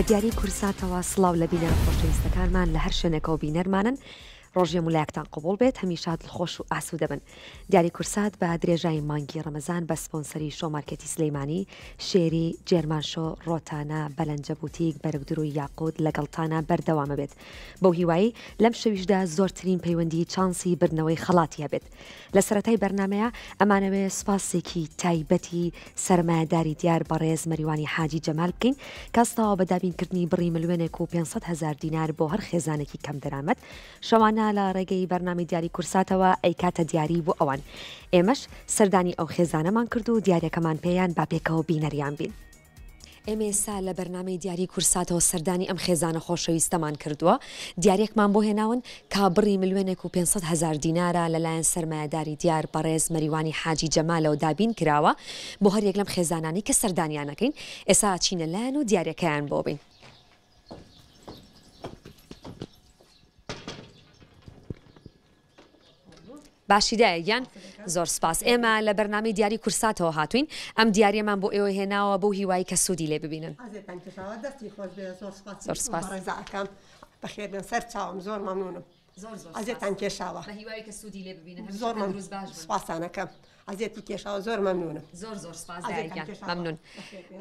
لە دیاری کورساتەوە سڵاو لە بینەرە خۆشەویستەکانمان لە هەر شوێنێکەوە بینەرمانن ڕۆژی هەموو لایەکتان قبوڵ بێت هەمیشە دڵخۆش و ئاسوودە بن دیاری کورسات بە درێژایی مانگی ڕەمەزان بە سپۆنسەری شۆ مارکێتی سلەیمانی شێری جێرمان شۆ ڕۆتانە بەلەنجە بوتیک بەرگدروی یاقوت لەگەڵتانە بەردەوامە بێت بەو هیوایەی لەم شەویشدا زۆرترین پەیوەندی چانسی بردنەوەی خەڵاتی هەبێت. لە سەرەتای بەرنامەیە ئەمانەوێ سوپاسێکی تایبەتی سەرمایەداری دیار بەڕێز مەریوانی حاجی جەمال بکەین کە هەستاوە بە دابینکردنی بڕی ملیۆنێک و 500 هەزار دینار بۆ هەر خێزانێکی کەمدەرامەت شەوانە لە ڕێگەی بەرنامەی دیاری کورساتەوە ئەیکاتە دیاری بۆ ئەوان. ئێمەش سەردانی ئەو خێزانەمان کرد و دیاریەکەمان پێیان با پێکەوە بینەریان بین. ئێمە ئێستا لە بەرنامەی دیاری کورساتەوە سەردانی ئەم خێزانە خۆشەویستەمان کردووە، دیاریەکمان بۆ هێناون کا بڕی ملیۆنێک و 500 هەزار دینارە لەلایەن سەرمایەداری دیار بەڕێز مەریوانی حاجی جەمالەوە دابین کراوە بۆ هەریەک لەم خێزانانەی کە سەردانیان ئەکەین، ئێستا ئەچینە لایان و دیاریەکەیان بۆ بین. باشی دایە گیان زۆر سپاس ئێمە لە بەرنامەی دیاری کورساتەوە هاتوین ئەم دیاریەمان بۆ ئێوە هێناوە بەو هیوای کە سوودی لێ ببینن زۆر سپاس بەخێربێن سەر چاوم زۆر مەمنونم ئەزێتان کێشاوە بە هیوای کە سوودی لێ ببینن زۆر مەمنون سپاسانەکەم ئەزیەتی کێشاوە زۆر مەمنونم. زۆر زۆر سپاس دایە گیان مەمنون.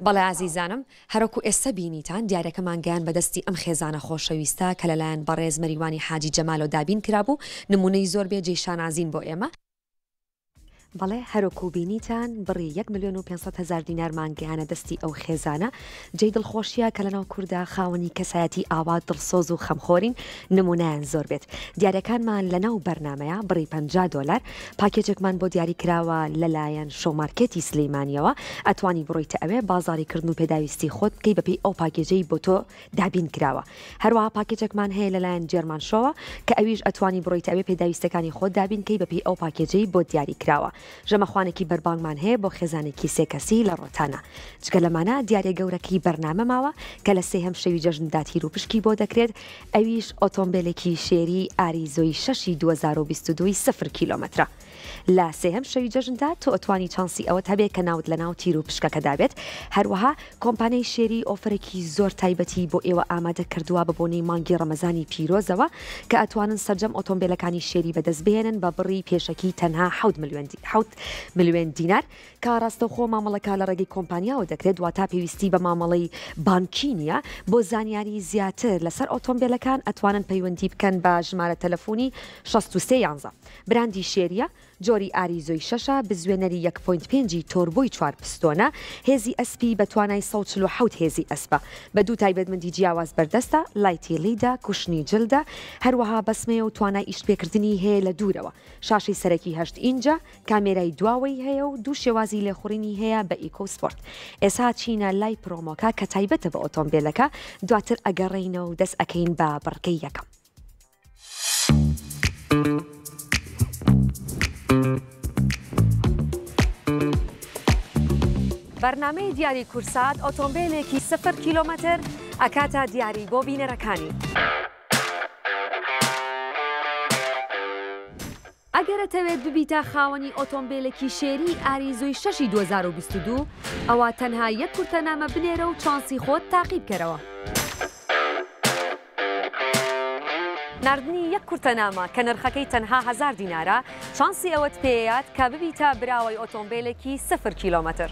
بەڵێ ئازیزانم هەروەکو ئێستا بینیتان دیارەکەمان گەیان بە دەستی ئەم خێزانە خۆشەویستە کە لەلایەن بەڕێز مەریوانی حاجی جەمالەوە دابین کرابوو نمونەی زۆر بێ جێی شانازین بۆ ئێمە. بەڵێ هەروەکو بینیتان بڕی یەک ملیۆن و 500 هەزار دینارمان گەیانە دەستی ئەو خێزانە جێی دڵخۆشیە کە لەناو کوردا خاوەنی کەسایەتی ئاوا دڵسۆز و خەمخۆرین نمونەیان زۆر بێت دیاریەکانمان لەناو بەرنامەیە بڕی 50 دۆلار پاکێجێکمان بۆ دیاری کراوە لەلایەن شۆ مارکێتی سلیمانیەوە ئەتوانی بڕۆیتە ئەوێ بازاری کردن و پێداویستی خۆت بکەی بەپێی ئەو پاکێجەی بۆ تۆ دابین کراوە هەروەها پاکێجێکمان هەیە لەلایەن جێرمان شۆوە کە ئەویش ئەتوانی بڕۆیتە ئەوێ پێداویستەکانی خۆت دابین کەی بەپێی ئەو پاکێجەی بۆت دیاری کراوە ژەمەخوانێکی بەربانگمان هەیە بۆ خێزانێکی سێ کەسی لە ڕۆتانا. جگە لەمانە دیاریە گەورەکەی بەرنامە ماوە کە لە سێهەم شەوی جەژندا تیروپشکی بۆ دەکرێت ئەویش ئۆتۆمبێلێکی شێری ئاریزۆی شەشی 2022 ی سفر کیلۆمەترە. لە سێهەم شەوی جەژندا تۆ ئەتوانی چانسی ئەوەت هەبێ کە ناوت لەناو تیروپشکەکەدا بێت. هەروەها کۆمپانیای شێری ئۆفەرێکی زۆر تایبەتی بۆ ئێوە ئامادە کردووە بە بۆنەی مانگی ڕەمەزانی پیرۆزەوە کە ئەتوانن سەرجەم ئۆتۆمبێلەکانی شێری بەدەست بهێنن بە بڕی پێشەکی تەنها حەوت ملیۆن دینار کە ڕاستەوخۆ مامەڵەکە لە ڕێگەی کۆمپانیاوە دەکرێت واتا پێویستی بە مامەڵەی بانکی نییە بۆ زانیاری زیاتر لەسەر ئۆتۆمبێلەکان ئەتوانن پەیوەندی بکەن بە ژمارە تەلەفۆنی 63 یانزە براندی شێریە جۆری ئاریزۆی شەشە، بزوێنەری یەک point پێنجی تۆربۆی چوار پستۆنە، هێزی ئەسپی بە توانای 147 هێزی ئەسپە، بە دوو تایبەتمەندی جیاواز بەردەستە، لایتی لیدە، کوشنی جلدە، هەروەها بەسمەیە و توانای ئیشپێکردنی هەیە لە دوورەوە، شاشەی سەرەکی هەشت ئینجە، کامێرای دواوەی هەیە و دوو شێوازی لێخوڕینی هەیە بە eco و سپۆرت. ئێسا چینە لای promo کە کە تایبەتە بە ئۆتۆمبێلەکە، دواتر ئەگەڕێینەوە و دەست ئەکەین بە بڕگەی یەکەم. بەرنامەی دیاری کورسات ئۆتۆمبیلێکی سفر کیلۆمەتر ئەکاتە دیاری بۆ بینەرەکانی. ئەگەر ئەتەوێت ببیتە خاوەنی ئۆتۆمبێلێکی شێری ئاریزۆی شەشی 2022 ئەوا تەنها یەک کورتەنامە بنێرە و چانسی خۆت تاقی بکەرەوە. ناردنی یەک کورتەنامە کە نرخەکەی تەنها هەزار دینارە، چانسی ئەوەت پێیەیات کە ببیتە براوەی ئۆتۆمبێلێکی سفر کیلۆمەتر.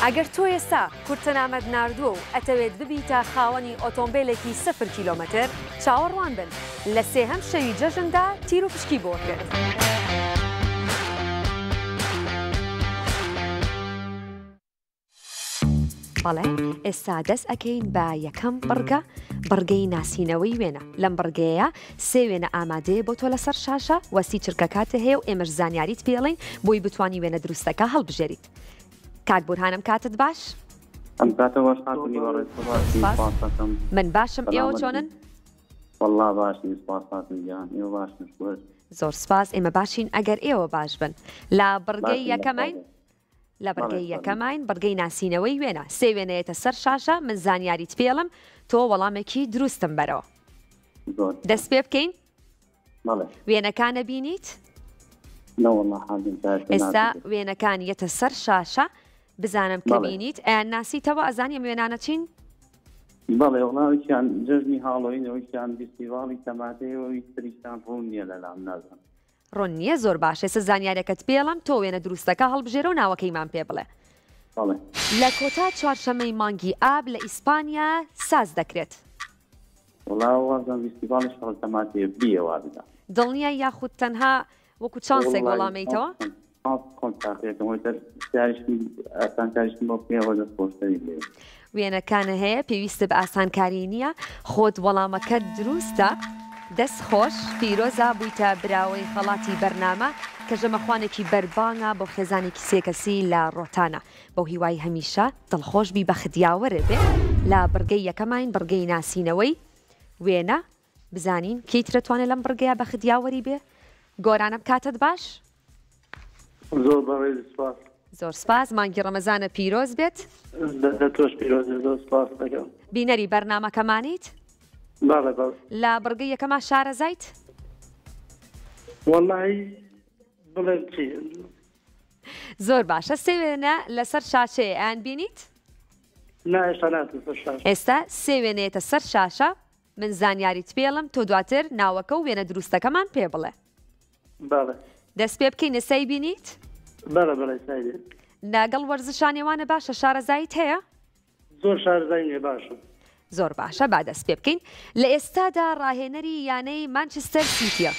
ئەگەر تۆ ئێستا کورتەنامەت ناردووە و ئەتەوێت ببیتە خاوەنی ئۆتۆمبێلێکی سفر کیلۆمەتر، چاوەڕوان بن لە سێهەم شەوی جەژندا تیروپشکی بۆ ئەکرێت. بەڵێ ئێستا دەست ئەکەین بە یەکەم بڕگە بڕگەی ناسینەوەی وێنە لەم بڕگەیە سێ وێنە ئامادەیە بۆ تۆ لەسەر شاشە وەسی چرکە کاتێ هەیە و ئێمەش زانیاریت پێڵین بۆی بتانی وێنە دروستەکە هەڵبژێریت کاک بورهانم کاتت باش ئەم کاتە باش خاتونی بەڕێز سپاس من باشم ئێوە چۆنن والله باشین سپاس خاتون گیان ئێوە باشن شکر زۆر سپاس ئێمە باشین ئەگەر ئێوە باش بن لە بڕگەی یەکەمین لە بڕگەی یەکەماین بڕگەی ناسینەوەی وێنە سێ وێنەیەتە سەر شاشە من زانیاریت پێڵم تۆ وەڵامێکی دروستم بەرەوە دەست پێ بکەین وێنەکانە بینیت؟ نەوەڵا حازم تا ئێستا ئێستا ناسیتم. وێنەکان یەتە سەر شاشە بزانم کە بەڵێ. بینیت ئەیان ناسیتەوە ئەزانی ئەم وێنانە چین؟ بەڵێ وەڵا ئەویشیان جەژنی هاڵۆینە ئەویشیان ڤیستیڤاڵی تەماتەیە و ئەوی تریشیان ڕوون نییە لەلام نازانم. ڕوون نییە زۆر باشە ئێستا زانیارەکەت پێڵم تۆ وێنە دروستەکە هەڵبژێرە و ناوەکەیمان پێ بڵێ. بەڵێ. لە کۆتا چوارشەممەی مانگی ئاب لە ئیسپانیا ساز دەکرێت. وەڵا وازم ڤیستیڤاڵی شەڕە تەماتەیە بیە وابزانم. دڵنیای یاخود تەنها وەکو چانسێک وەڵامەیتەوە؟ وێنەکانە هەیە پێویستت بە ئاسانکاری نییە خۆت وەڵامەکەت دروستە دەست خۆش پیرۆزە بوویتە براوەی خەڵاتی بەرنامە کە ژەمەخوانێکی بەربانگە بۆ خێزانێکی سێ کەسی لە ڕۆتانە بەو هیوای هەمیشە دڵخۆش بی بەخت یاوەرێ بێ لە بڕگەی یەکەماین بڕگەی ناسینەوەی وێنە بزانین کێی ترە توانێ لەم بڕگەیە بەخت یاوەری بێ گۆرانم کاتت باش. زۆر بەڕێزی سپاس. زۆر سپاس مانگی ڕەمەزانە پیرۆز بێت. لە تۆش پیرۆز بێت زۆر سپاست دەکەم. بینەری بەرنامەکەمانیت؟ بەڵێ بەڵێ. لە بڕگەی یەکەما شارەزایت؟ وەڵاهی بڵێم چی. زۆر باشە سێ وێنە لەسەر شاشەیە ئەیان بینیت؟ نا هێشتا ناتە سەر شاشە. ئێستا سێ وێنەیەتە سەر شاشە من زانیاریت پێڵم تۆ دواتر ناوەکە و وێنە دروستەکەمان پێ بڵێ. بەڵێ. دەست پێ بکەین ئێستای بینیت؟ بەڵێ بەڵێ ئێستای بینیم. لەگەڵ وەرزشا نێوانە باشە شارەزاییت هەیە؟ زۆر شارەزای نییە باشم. زۆر باشە با دەست پێ بکەین. لە ئێستادا ڕاهێنەری یانەی مانچستەر سیتیە.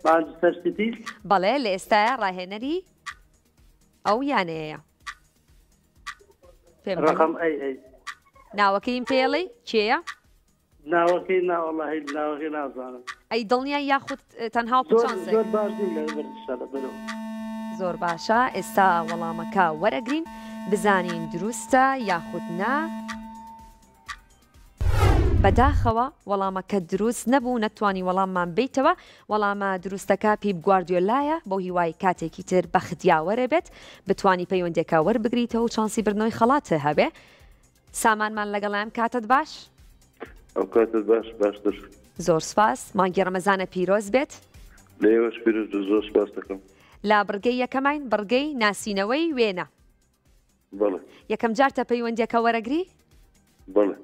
مانچستەر سیتی؟ بەڵێ لە ئێستایا ڕاهێنەری ئەو یانەیەیە. پێم بڵێ. ڕەقەم ئەی ئەی. ناوەکەیم پێڵێی کێیە؟ ناوەکەی نا وەڵاهی ناوەکەی نازانم. ئەی دڵنیای یاخود تەنها وەکو زۆر چانسێک؟ زۆر باش نیم لە وەرزشا لەبەرەوە. زۆر باشە ئێستا وەڵامەکە وەرەگرین بزانین دروستە یاخود نا. بەداخەوە وەڵامەکە دروست نەبوو نەتوانی وەڵاممان بەیتەوە وەڵامە دروستەکە پیپ گواردیۆلایە بەو هیوای کاتێکی تر بەخت یاوەرە بێت بتوانی پەیوەندیەکە وەربگریتەوە و چانسی بردنەوەی خەڵات هەبێ سامانمان لەگەڵایم کاتت باش. ئەو کاتت باش باشتر. زۆر سوپاس مانگی ڕەمەزانە پیرۆز بێت. لە ئێوەش پیرۆز بێت زۆر سوپاست دەکەم. لە بڕگەی یەکەماین بڕگەی ناسینەوەی وێنە. بەڵێ. یەکەم جارتە پەیوەندیەکە وەرەگری؟ بەڵێ.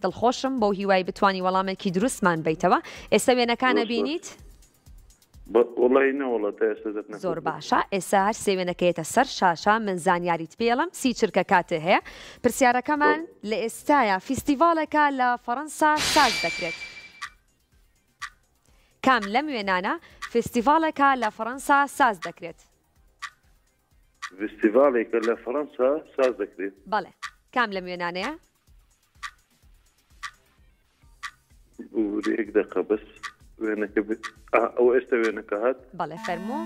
دڵخۆشم بەو هیوای بتوانی وەڵامێکی دروستمان بەیتەوە ئێستا وێنەکان ئەبینیت؟ وەڵی نەوەڵا تا ئێستا دەرنەکەوتووە. زۆر باشە ئێستا هەر سێ وێنەکە یەتە سەر شاشە من زانیاریت پێڵم سی چرکە کاتێ هەیە پرسیارەکەمان لە ئێستایا فیستیڤاڵێکە لە فەڕەنسا ساز دەکرێت کام لەم وێنانە فیستیڤاڵێکە لە فەڕەنسا ساز دەکرێت؟ ڤیستیڤاڵێکە لە فەڕەنسا ساز دەکرێت. بەڵێ کام لەم وێنانەیە؟ ببورە یەک دەقە بەس وێنەکە بێ ئا ئەوە ئێستا وێنەکە هات. بەڵێ فەرموو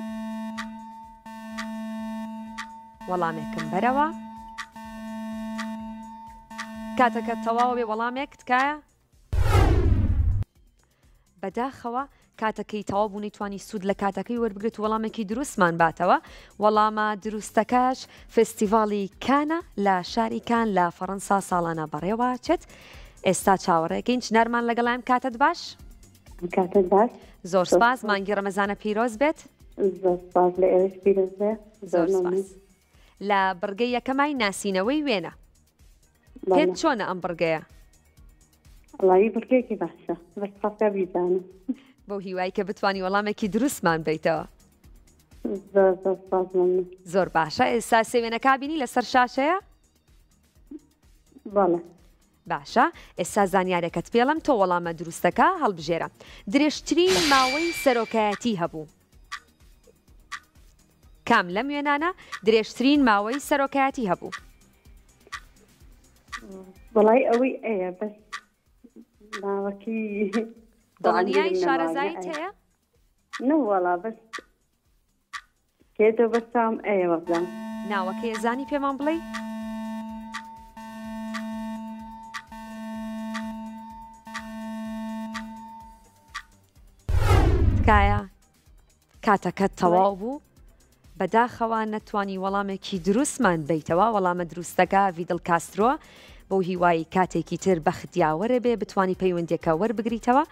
وەڵامێکم بەرەوە. کاتەکە تەواوە بێ وەڵامێک تکایە. بەداخەوە کاتەکەی تەواو بوو نەیتوانی سوود لە کاتەکەی وەربگرێت و وەڵامێکی دروستمان باتەوە، وەڵامە دروستەکەش فێستیڤاڵی کانە لە شاری کان لە فەڕەنسا ساڵانە بەڕێوەچێت. ئێستا چاوەڕێکەین چنارمان لەگەڵایم کاتت باش. کاتت باش. زۆر سپاس مانگی ڕەمەزانە پیرۆز بێت. زۆر سپاس لە ئێوەش پیرۆز بێ. زۆر سپاس. لە بڕگەی یەکەمای ناسینەوەی وێنە. پێت چۆنە ئەم بڕگەیە؟ وەڵایی بڕگەیەکی باشە بەس خەڵکە بیزانن. بەو هیوای کە بتوانی وەڵامێکی دروستمان بەیتەوە. زۆر زۆر سپاس مەمنون. زۆر باشە ئێستا سێ وێنەکە بینی لەسەر شاشەیە؟ بەڵێ. باشە ئێستا زانیارەکەت پێڵم تۆ وەڵامە دروستەکە هەڵبژێرە. درێژترین ماوەی سەرۆکایەتی هەبوو. کام لەم وێنانە درێژترین ماوەی سەرۆکایەتی هەبوو؟ وەڵای ئەوەی ئەیە بەس ماوەکەی دڵنیای شارەزاییت هەیە؟ نەوەڵا بەس کێتەوە بەس چاوم ئەیە وەبزانم. ناوەکەی ئەزانی پێمان بڵێی؟ تکایە کاتەکەت تەواو بوو بەداخەوە نەتوانی وەڵامێکی دروستمان بەیتەوە وەڵامە دروستەکە ڤیدڵ کاسترۆ بەو هیوای کاتێکی تر بەخت یاوەرە بێ بتوانی پەیوەندیەکە وەربگریتەوە.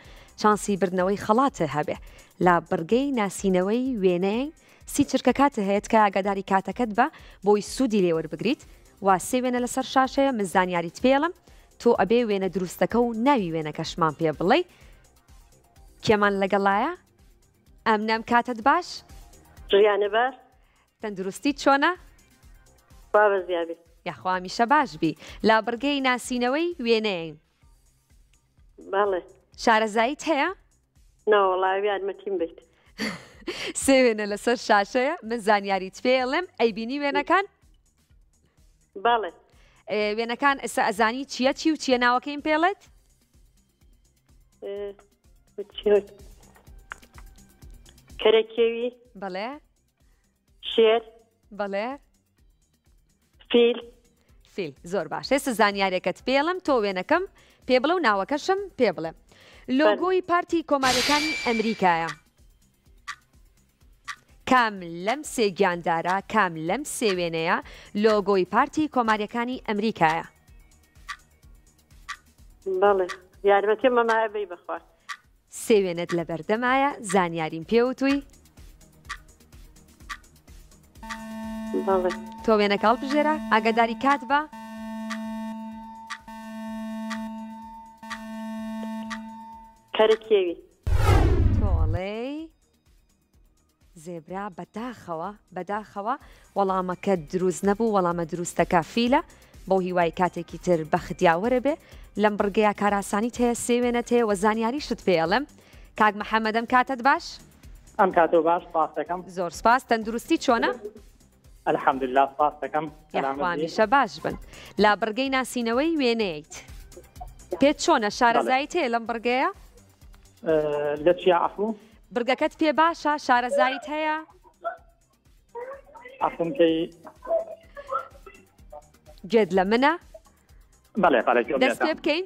چانسی بردنەوەی خەڵاتت هەبێ لە بڕگەی ناسینەوەی وێنەی سی چرکە کاتت هەیە تکایە ئاگاداری کاتەکەت بە بۆی سوودی لێ وەربگریت وا سێ وێنە لەسەر شاشەیە من زانیاریت پێڵم تۆ ئەبێ وێنە دروستەکە و ناوی وێنەکەشمان پێ بڵێی کێمان لەگەڵایە ئەمنەم کاتت باش ژیانە باش تەندروستیت چۆنە؟ خوا بەزیابی. یاخوا هەمیشە باش بی. لە بڕگەی ناسینەوەی وێنەیەین. بەڵێ. شارەزاییت هەیە؟ نەوەڵا یارمەتیم بیت. سێ وێنە لەسەر شاشەیە من زانیاریت پێ ئەڵێم ئەیبینی وێنەکان؟ بەڵێ. وێنەکان ئێستا ئەزانی چییە چی و چییە ناوەکەیم پێڵێت؟ کەرەکێوی بەڵێ شێر بەڵێ فیل فیل زۆر باش ئێستا زانیارێکت پێڵم تۆ وێنەکەم پێ بڵێ و ناوەکەشم پێ بڵێ لۆگۆی پارتی کۆماریەکانی ئەمریکایە کام لەم سێ گیاندارە کام لەم سێ وێنەیە لۆگۆی پارتی کۆماریەکانی ئەمریکایە بەڵێ یارمەتی مەمایە بی بەخوا سێ وێنەت لەبەردەمایە زانیاریم پێ وتووی؟ بەڵێ. تۆ وێنەکە هەڵبژێرە ئاگاداری کات بە. کەرە کێوی. تۆ ئەڵێی زێبرا بەداخەوە بەداخەوە وەڵامەکە دروست نەبوو وەڵامە دروستەکە فیلە بەو هیوای کاتێکی تر بەخت یاوەرە بێ لەم بڕگەیە کاراسانیت هەیە سێ وێنەت هەیە وە زانیاریشت پێ ئەڵێم کاک محەممەد ئەم کاتەت باش ئەم کاتەو باش سپاس دەکەم زۆر سپاس تەندروستی چۆنە؟ الحمدلله سپاس دەکەم یاخوا هەمیشە باش بن لە بڕگەی ناسینەوەی وێنەیت پێت چۆنە شارەزاییت هەیە لەم بڕگەیە؟ لە چیا عەفو؟ بڕگەکەت پێ باشە شارەزاییت هەیە؟ عەفوم کەی گوێت لە منە؟ بەڵێ بەڵێ گوێم دەست پێ بکەین؟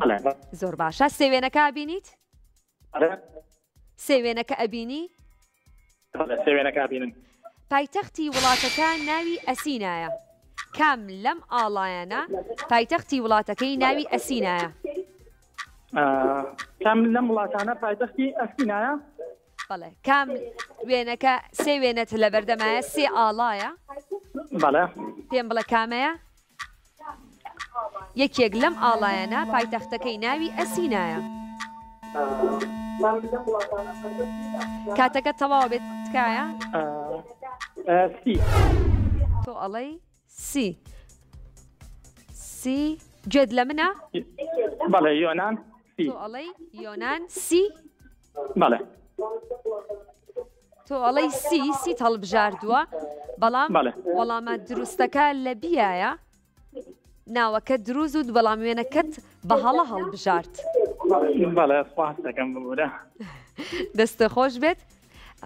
بەڵێ زۆر باشە سێ وێنەکە بینیت؟ سێ وێنەکە ئەبینی؟ سێ وێنەکە ئەبینم. پایتەختی وڵاتەکە ناوی ئەسینایە. کام لەم ئاڵایانە پایتەختی وڵاتەکەی ناوی ئەسینایە؟ کام لەم وڵاتانە پایتەختی ئەسینایە؟ بەڵێ کام وێنەکە سێ وێنەت لەبەردەمایە سێ ئاڵایە؟ بەڵێ. پێم بڵێ کامەیە؟ یەکێک لەم ئاڵایانە پایتەختەکەی ناوی ئەسینایە. کاتەکە تەواو بێت تکایە. سی. تۆ ئەڵێی سی. سی گوێت لە منە؟ بەڵێ یۆنان سی. تۆ ئەڵێی یۆنان سی؟ بەڵێ. تۆ ئەڵێی سی سیت هەڵبژاردووە بەڵام وەڵامە دروستەکە لە بیایە ناوەکە دروست و بەڵام وێنەکەت بە هەڵە هەڵبژارد. بەڵێ سپاس دەکەم ببورە. دەستە خۆش بێت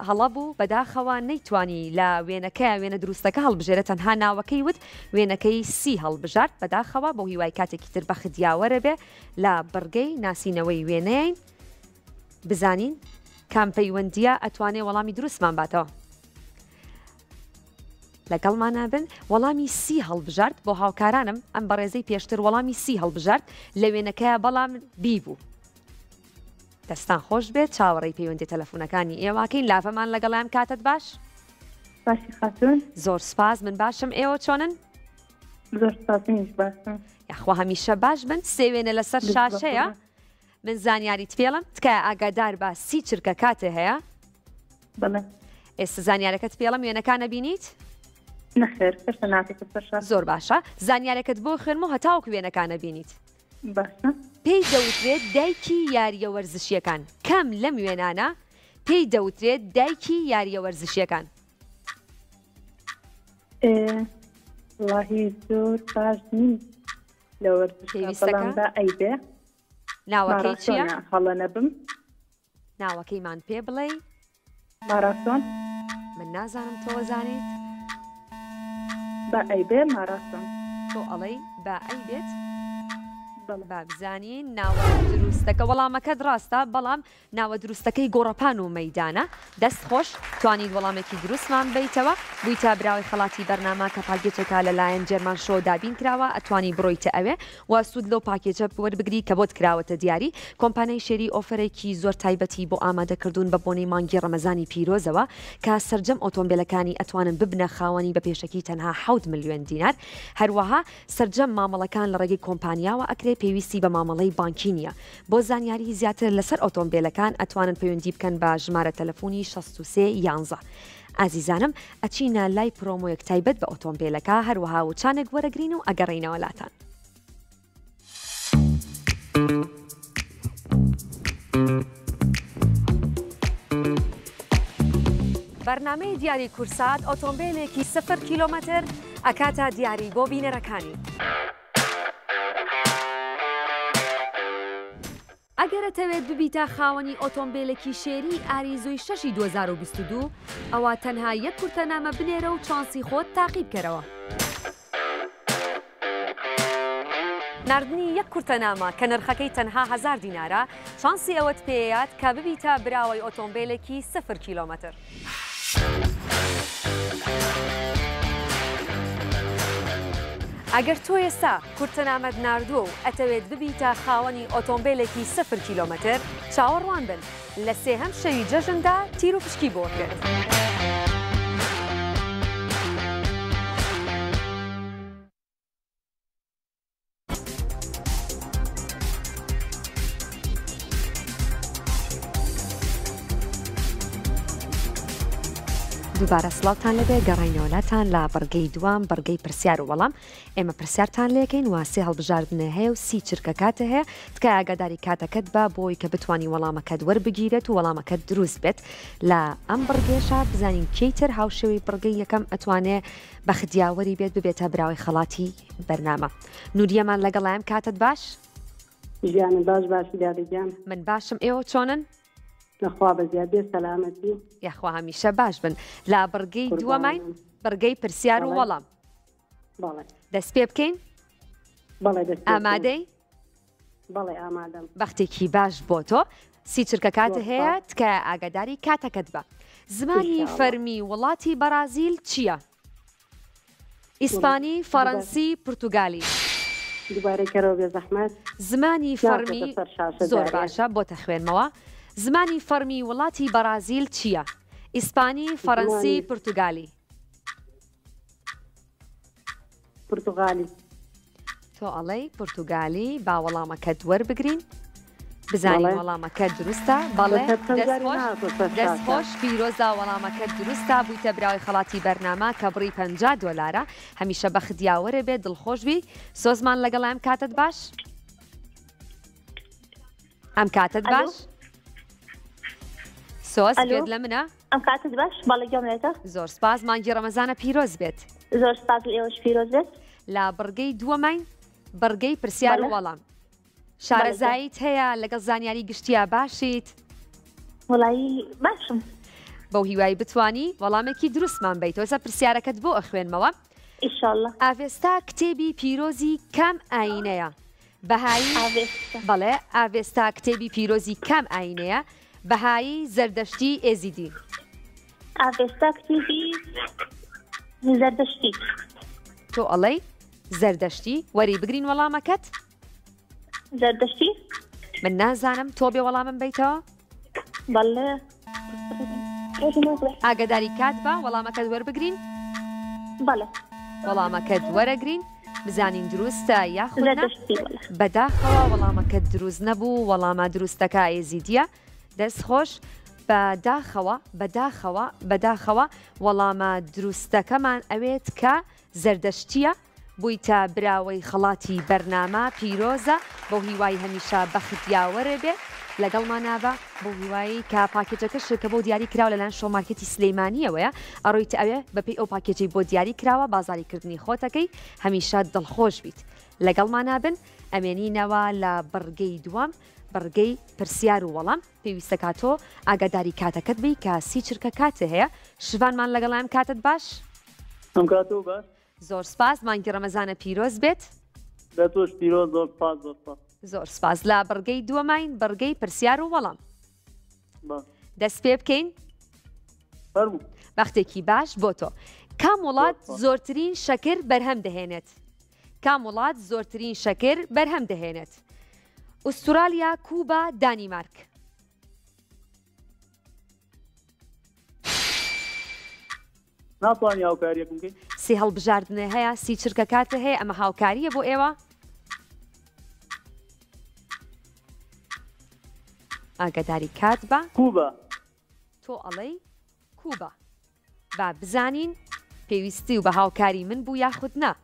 هەڵە بوو بەداخەوە نەیتوانی لە وێنەکە وێنە دروستەکە هەڵبژێرە تەنها ناوەکەی وت وێنەکەی سی هەڵبژارد بەداخەوە بۆ هیوای کاتێکی تر بەخت یاوەرە بێ لە بڕگەی ناسینەوەی وێنەیەین بزانین کام پەیوەندیە ئەتوانێ وەڵامی دروستمان باتەوە لەگەڵمانە بن وەڵامی سی هەڵبژارد بۆ هاوکارانم ئەم بەڕێزەی پێشتر وەڵامی سی هەڵبژارد لە وێنەکەیە بەڵام بی بوو دەستان خۆش بێت چاوەڕێی پەیوەندی تەلەفۆنەکانی ئێواکەین لاڤەمان لەگەڵیان کاتت باش باشی خاتون زۆر سپاس من باشم ئێوە چۆنن زۆر سپاس منیش باشم یاخوا هەمیشە باش بن سێ وێنە لەسەر شاشەیە من زانیاریت پێڵم تکایە ئاگادار بە سی چرکە کاتێ هەیە. بەڵێ. ئێستا زانیارەکەت پێڵم وێنەکان ئەبینیت؟ نەخێر هێشتا ناتێتە سەر شاشە. زۆر باشە زانیارەکەت بۆ خوێنم و هەتاوەکو وێنەکان ئەبینیت. باشە. پێی دەوترێت دایکی یارییە وەرزشییەکان کام لەم وێنانە پێی دەوترێت دایکی یارییە وەرزشییەکان؟ ئێ وەڵاهی زۆر باش نیم لە وەرزشدا پێویستەکە؟ بەڵام با ئەی بێ. ناوەکەی چییە؟ ماراسۆنە هەڵە نەبم. ناوەکەیمان پێ بڵێی؟ ماراسۆن. من نازانم تۆ ئەزانیت؟ با ئەی بێ ماراسۆن. تۆ ئەڵێی با ئەی بێت؟ با بزانین ناوە دروستەکە وەڵامەکەت ڕاستە بەڵام ناوە دروستەکەی گۆڕەپان و مەیدانە. دەست خۆش، توانیت وەڵامێکی دروستمان بەیتەوە، بوویتە براوەی خەڵاتی بەرنامە کە پاکێجێکە لەلایەن جێرمان شۆ دابین کراوە، ئەتوانی بڕۆیتە ئەوێ و سوود لەو پاکێجە وەربگری کە بۆت کراوەتە دیاری. کۆمپانیای شێری ئۆفەرێکی زۆر تایبەتی بۆ ئامادە کردوون بە بۆنەی مانگی ڕەمەزانی پیرۆزەوە کە سەرجەم ئۆتۆمبێلەکانی ئەتوانن ببنە خاوەنی بە پێشەکی تەنها حەوت ملیۆن دینار هەروەها سەرجەم مامەڵەکان لە ڕێگەی کۆمپانیاوە ئەکرێ پێویستی بە مامەڵەی بانکی نییە. بۆ زانیاری زیاتر لەسەر ئۆتۆمبێلەکان ئەتوانن پەیوەندی بکەن بە ژمارە تەلەفۆنی 63 یانزە. ئازیزانم ئەچینە لای پرۆمۆیەک تایبەت بە ئۆتۆمبێلەکە هەروەها وچانێک وەرەگرین و ئەگەڕێینەوە لاتان. بەرنامەی دیاری کورسات ئۆتۆمبێلێکی سفر کیلۆمەتر ئەکاتە دیاری بۆ بینەرەکانی. ئەگەر ئەتەوێت ببیتە خاوەنی ئۆتۆمبێلێکی شێری ئاریزۆی شەشی 2022 ئەوا تەنها یەک کورتەنامە بنێرە و چانسی خۆت تاقی بکەرەوە. ناردنی یەک کورتەنامە کە نرخەکەی تەنها هەزار دینارە، چانسی ئەوەت پێیات کە ببیتە براوەی ئۆتۆمبێلێکی سفر کیلۆمەتر. ئەگەر تۆ ئێستا کورتەنامەت ناردووە و ئەتەوێت ببیتە خاوەنی ئۆتۆمبێلێکی سفر کیلۆمەتر، چاوەڕوان بن لە سێهەم شەوی جەژندا تیروپشکی بۆ ئەکرێت. دووبارە سڵاوتان لەبێ گەڕینەوە لاتان لە بڕگەی دوام بڕگەی پرسیار و وەڵام ئێمە پرسیارتان لێکەین واسی هەڵبژاردنە هەیە و سی چرکە کاتە هەیە تکای ئاگاداری کاتەکەت بە بۆی کە بتانی وەڵامەکەت وەربگیرێت و وەڵامەکەت دروست بێت لە ئەم بڕگێشە بزانین کەیتر هاوشێوەی بڕگەی یەکەم ئەتوانێ بەخت یاوەری بێت ببێتە براوەی خەڵاتی بەرنامە. نوریەمان لەگەڵایم کاتت باش؟ ژیانم باش باشی دادە گیان. من باشم ئێوە چۆنن؟ لەخوا بەزیاد بێ سەلامەتی. یاخوا هەمیشە باش بن. لە بڕگەی دووەماین بڕگەی پرسیار و وەڵام. بەڵێ. دەست پێ بکەین؟ بەڵێ دەست پێ بکەین. ئامادەی؟ بەڵێ ئامادەم. بەختێکی باش بۆ تۆ. سی چرکە کاتت هەیە تکایە ئاگاداری کاتەکەت بە. زمانی فەرمی وڵاتی بەڕازیل چییە؟ ئیسپانی، فەڕەنسی، پورتوگالی. دووبارەی کەرەوە بێ زەحمەت. زمانی فەڕمی زۆر باشە بۆتە خوێنمەوە. زمانی فەڕمی وڵاتی بەڕازیل چییە؟ ئیسپانی، فەڕەنسی، پورتوگالی. پرتغالی. تۆ ئەڵێی پرتوگالی با وەڵامەکەت وەربگرین بزانین وەڵامەکە دروستە بەڵێ دەست خۆش پیرۆزە وەڵامەکە دروستە بوویتە براوەی خەڵاتی بەرنامە کە بڕی 50 دۆلارە هەمیشە بەخت یاوەرێ بێت دڵخۆش بی سۆزمان لەگەڵ ئەم کاتت باش ئەم کاتت باش سۆز بێت لە منە ئەم کاتت باش بەڵێ گوێم لێتە. زۆر سپاس مانگی ڕەمەزانە پیرۆز بێت. زۆر سپاس لە ئێوەش پیرۆز بێت. لە بڕگەی دووەمین بڕگەی پرسیار و وەڵام شارەزاییت هەیە لەگەڵ زانیاری گشتیا باشیت؟ وەڵایی باشم. بەو هیوای بتانی وەڵامێکی دروستمان بیت ئێستا پرسیارەکەت بۆ ئەخوێنمەوە. ئیشاڵڵا. ئاڤێستا کتێبی پیرۆزی کام ئایینەیە؟ بەهایی بەڵێ ئاڤێستا کتێبی پیرۆزی کام ئایینەیە؟ بەهایی، زەردەشتی، ئێزیدی. ئاڤێستا کتێبی زەردەشتی. تۆ ئەڵێی زەردەشتی؟ وەری بگرین وەڵامەکەت؟ زەردەشتی؟ من نازانم تۆ بێ وەڵامم بەیتەوە؟ بەڵێ. ئاگاداری کات بە وەڵامەکەت وەربگرین؟ بەڵێ. وەڵامەکەت وەرەگرین بزانین دروستە یاخود نا؟ بەداخەوە وەڵامەکەت دروست نەبوو وەڵامە دروستەکە ئێزیدیە دەست خۆش بەداخەوە بەداخەوە بەداخەوە وەڵامە دروستەکەمان ئەوێت کە زەردەشتیە بوویتە براوەی خەڵاتی بەرنامە پیرۆزە بەو هیوای هەمیشە بەخت یاوەرێ بێ لەگەڵمانا بە بەو هیوای کە پاکێجەکەش کە بۆ دیاری کراوە لەلایەن شۆ مارکێتی سلەیمانیەوەیە ئەڕۆیتە ئەوێ بەپێی ئەو پاکێجەی بۆ دیاری کراوە بازاری کردنی خۆتەکەی هەمیشە دڵخۆش بیت لەگەڵمانا بن ئەمێنینەوە لە بڕگەی دووەم بڕگەی پرسیار و وەڵام پێویستە کاتۆ ئاگاداری کاتەکەت بی کە سی چرکە کاتێ هەیە شڤانمان لەگەڵایم کاتت باش ئەم کاتەوە باش زۆر سپاس مانگی ڕەمەزانە پیرۆز بێت. لە تۆش پیرۆز زۆر سپاس زۆر سپاس. زۆر سپاس لە بڕگەی دووەماین بڕگەی پرسیار و وەڵام. دەست پێ بکەین؟ فەرموو. بەختێکی باش بۆ تۆ. کام وڵات زۆرترین شەکر بەرهەم دەهێنێت؟ کام وڵات زۆرترین شەکر بەرهەم دەهێنێت؟ ئوسترالیا، کوبا، دانیمارک. ناتوانی هاوکاریەکم بکەی؟ سی هەڵبژاردنێ هەیە سی چرکە کاتێ هەیە ئەمە هاوکاریە بۆ ئێوە ئاگاداری کات بە کوبا تۆ ئەڵێی کوبا با بزانین پێویستی و بە هاوکاری من بوو یاخود نا.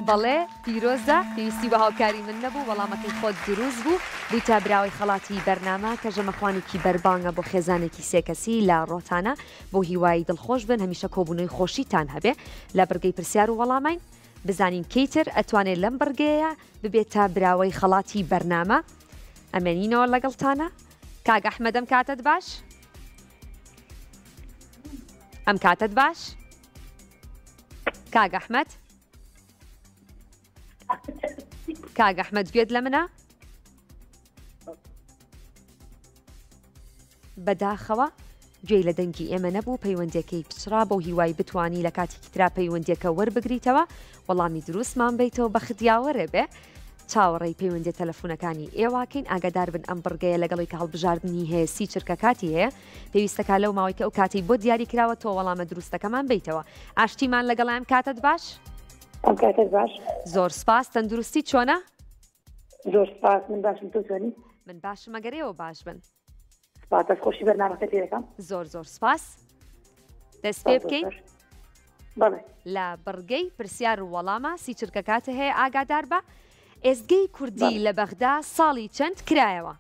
بەڵێ پیرۆزە پێویستی بە هاوکاری من نەبوو وەڵامەکەی خۆت دروست بوو بوویتە براوەی خەڵاتی بەرنامە کە ژەمەخوانێکی بەربانگە بۆ خێزانێکی سێ کەسی لە ڕۆتانە بۆ هیوای دڵخۆش بن هەمیشە کۆبوونەوەی خۆشیتان هەبێ لە بڕگەی پرسیار و وەڵامین بزانین کەی تر ئەتوانێت لەم بڕگەیە ببێتە براوەی خەڵاتی بەرنامە ئەمێنینەوە لەگەڵتانە کاک ئەحمەد ئەم کاتەت باش ئەم کاتەت باش کاک ئەحمەد کاک ئەحمەد گوێت لە منە بەداخەوە گوێی لە دەنگی ئێمە نەبوو پەیوەندیەکەی پچڕا بەو هیوای بتانی لە کاتێکی ترا پەیوەندیەکە وەربگریتەوە وەڵامی دروستمان بیتەوە بەخت یاوەرێ بێ چاوەڕێی پەیوەندیە تەلەفونەکانی ئێواکەین ئاگادار بن ئەم بڕگەیە لەگەڵی کە هەڵبژاردنی هەیە سی چرکە کاتی هەیە پێویستەکە لەو ماوەی کە ئەو کاتی بۆ دیاری کراوە تۆ وەڵامە دروستەکەمان بیتەوە ئاشتیمان لەگەڵ ئەم کاتت باش ئەم کاتت باش زۆر سپاس تەندروستی چۆنە زۆر سپاس من باشم تۆ چۆنی من باشم ئەگەر ئێوە باش بن سپاس دەست خۆشی بەرنامەکە پێ دەکەم زۆر زۆر سپاس دەست پێ بکەین بەڵێ لە بڕگەی پرسیار و وەڵامە سی چرکە کاتە هەیە ئاگادار بە ئێزگەی کوردی لە بەغدا ساڵی چەند کرایەوە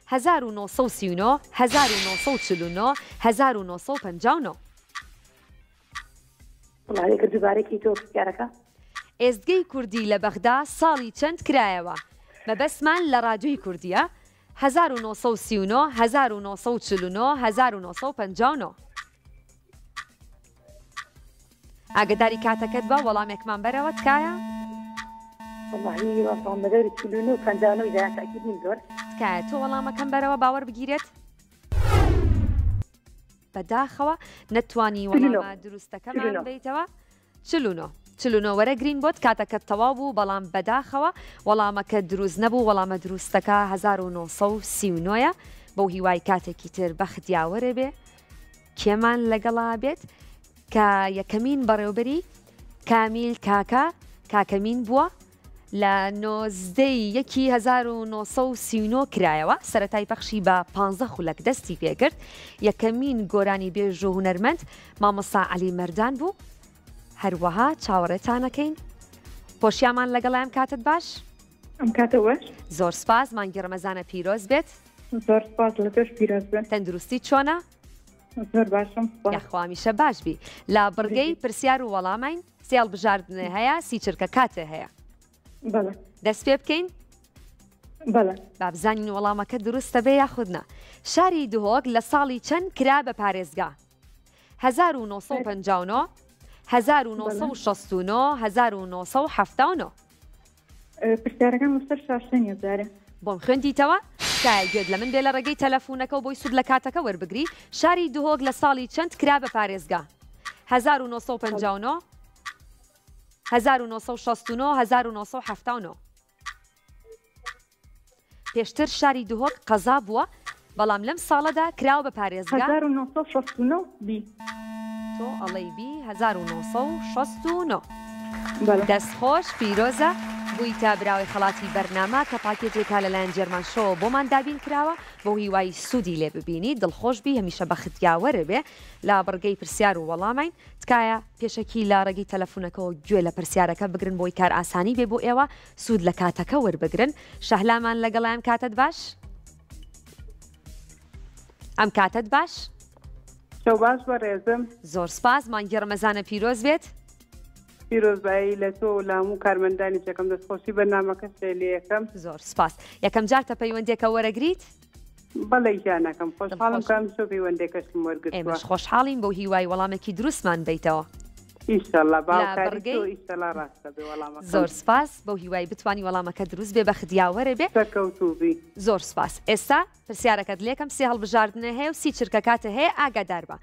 1939 1949 1959 وەڵا ئەگەر دووبارە کەیتەوە پرسیارەکە. ئێزگەی کوردی لە بەغدا ساڵی چەند کرایەوە؟ مەبەستمان لە ڕادیۆی کوردییە، 1939، 1949، 1959. ئاگەداری کاتەکەت بە، وەڵامێکمان بەرەوە تکایە. وەڵاهی وابزانم لە دەوری 49 و 59 دایە تەئکید نیم زۆر. تکایە تۆ وەڵامەکەم بەرەوە باوەڕ بگیرێت. بەداخەوە نەتوانی وەڵامە دروستەکەمان بیتەوە 49 49 وەرەگرین بۆت کاتەکەت تەواو بوو بەڵام بەداخەوە وەڵامەکە دروست نەبوو وەڵامە دروستەکە 1939ە بەو هیوای کاتێکی تر بەخت یاوەرێ بێ کێمان لەگەڵا بێت کە یەکەمین بەڕێوبەری کامیل کاکە کاکەمین بووە لە 19 یەکی 1939 کرایەوە، سەرەتای پەخشی بە پانزە خولەک دەستی پێکرد، یەکەمین گۆرانیبێژ و هونەرمەند مامۆستا عەلی مەردان بوو، هەروەها چاوەڕێتانەکەین پۆشیامان لەگەڵ ئەم کاتت باش. ئەم کاتە وەش. زۆر سپاس مانگی ڕەمەزانە پیرۆز بێت. زۆر سپاس لە تۆش پیرۆز بێت. تەندروستی چۆنە؟ زۆر باشم سپاس. یاخوا هەمیشە باش بی. لە بڕگەی پرسیار و وەڵامین سێ هەڵبژاردنێ هەیە سی چرکە کاتێ هەیە. بەڵێ. دەست پێ بکەین؟ بەڵێ. با بزانین وەڵامەکە دروستە بێ یاخود نا. شاری دهۆک لە ساڵی چەند کرا بە پارێزگا؟ 1959، 1969، 1979. پرسیارەکەم لەسەر شاشە نیە جارێ. بۆم خوێندیتەوە؟ تکایە گوێت لە من بێ لە ڕێگەی تەلەفونەکەو بۆی سود لە کاتەکە وەربگری، شاری دهۆک لە ساڵی چەند کرا بە پارێزگا؟ 1959 1969 1979 پێشتر شاری دهۆک قەزا بووە بەڵام لەم ساڵەدا کراوە بە پارێزگا. 1969 بی. تۆ ئەڵێی بی 1969. دەست خۆش پیرۆزە بوویتە براوەی خەڵاتی بەرنامە کە پاکێجێکە لەلایەن جێرمان شۆوە بۆمان دابین کراوە بەو هیوای سوودی لێ ببینی دڵخۆش بی هەمیشە بەخت یاوەرە بێ لە بڕگەی پرسیار و وەڵامین تکایە پێشەکی لە ڕێگەی تەلەفونەکەوە گوێ لە پرسیارەکە بگرن بۆی کار ئاسانی بێ بۆ ئێوە سوود لە کاتەکە وەربگرن شەهلامان لەگەڵ ئەم کاتەت باش ئەم کاتەت باش شەو باش بەڕێزم. زۆر سپاس مانگی ڕەمەزانە پیرۆز بێت. پیرۆزبایی لە تۆ و لە هەموو کارمەندانی یەکەم دەستخۆشی بەرنامەکەش لێ یەکەم. زۆر سپاس یەکەم جارتە پەیوەندیەکە وەرەگریت؟ بەڵێ گیانەکەم خۆشحاڵم کە ئەمشەو پەیوەندیەکەشم وەرگرتووە. ئێمەش خۆشحاڵین بەو هیوای وەڵامێکی دروستمان بەیتەوە. ئیشەڵا بە هاوکاری تۆ ئیشەڵا ڕاستە بێ وەڵامەکەم. زۆر سپاس بەو هیوای بتوانی وەڵامەکە دروست بێ بەخت یاوەرە بێ. سەرکەوتوو بی. زۆر سپاس ئێستا پرسیارەکەت لێکەم سێ هەڵبژاردنە هەیە و 30 چرکە کاتە هەیە ئاگادار بە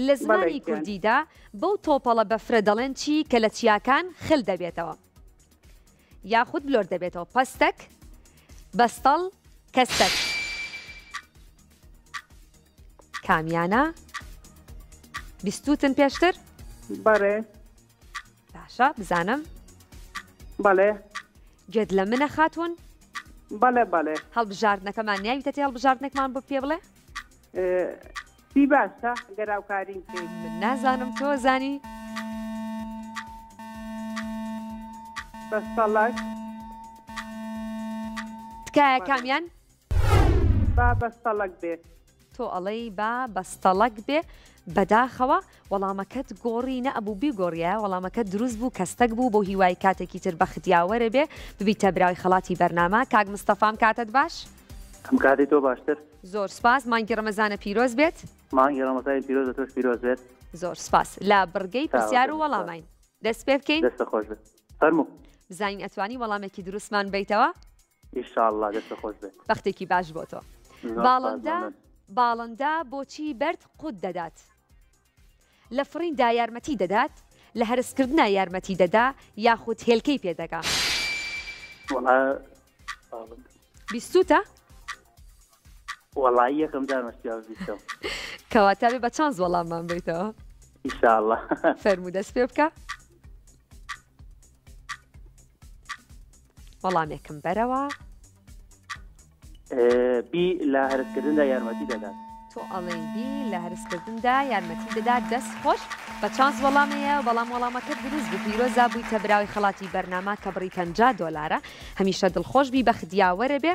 لە زمانی کوردیدا بەو تۆپەڵە بەفرە دەڵێن چی کە لە چیاکان خل دەبێتەوە یاخود بلۆر دەبێتەوە پەستەک بەستەڵ کەستەک کامیانە بیستوتن پێشتر؟ بەڵێ. باشە بزانم. بەڵێ. گوێت لە منە خاتوون؟ بەڵێ بەڵێ. هەڵبژاردنەکەمان ناویتە تێ هەڵبژاردنێکمان بۆ پێ بڵێ؟ سی باشە گەر هاوکاریم بکەی. من نازانم تۆ زانی؟ بەستەڵەک. تکایە کامیان؟ با بەستەڵەک بێ. تۆ ئەڵێی با بەستەڵەک بێ بەداخەوە وەڵامەکەت گۆڕی نەئەبوو بیگۆڕیایە وەڵامەکەت دروست بوو کەستەک بوو بۆ هیوای کاتێکی تر بەخت یاوەرە بێ ببیتە براوی خەڵاتی بەرنامە کاک مستەفام کاتت باش. ئەم کاتەی تۆ باشتر. زۆر سوپاس مانگی ڕەمەزانە پیرۆز بێت. مانگی ڕەمەزانی پیرۆز لە تۆش پیرۆز بێت. زۆر سوپاس لە بڕگەی پرسیار و وەڵامین دەست پێ بکەین. دەستت خۆش بێت فەرموو. بزانین ئەتوانی وەڵامێکی دروستمان بەیتەوە؟ ئیشاڵڵا دەستت خۆش بێت. بەختێکی باش بۆ تۆ. باڵندە باڵندە بۆچی بەرد قوت دەدات؟ لە فڕیندا یارمەتی دەدات؟ لە هەرسکردنا یارمەتی دەدا یاخود هێلکەی پێ دەگا؟ وەڵا بیستوتە؟ وەڵایی یەکەم جار مەشتیا بیستم. کەواتە بێ بە چانس وەڵاممان بیتەوە. ئیشاڵڵا. فەرموو دەست پێ بکە. وەڵامێکم بەرەوە. بی لە هەرسکردندا یارمەتی دەدات. تۆ ئەڵێی بی لە هەرسکردندا یارمەتی دەدات دەست خۆش بە چانس وەڵامەیە بەڵام وەڵامەکەت دروست بوو پیرۆزە بوویتە براوەی خەڵاتی بەرنامە کە بڕی 50 دۆلارە هەمیشە دڵخۆش بی بەخت یاوەرە بێ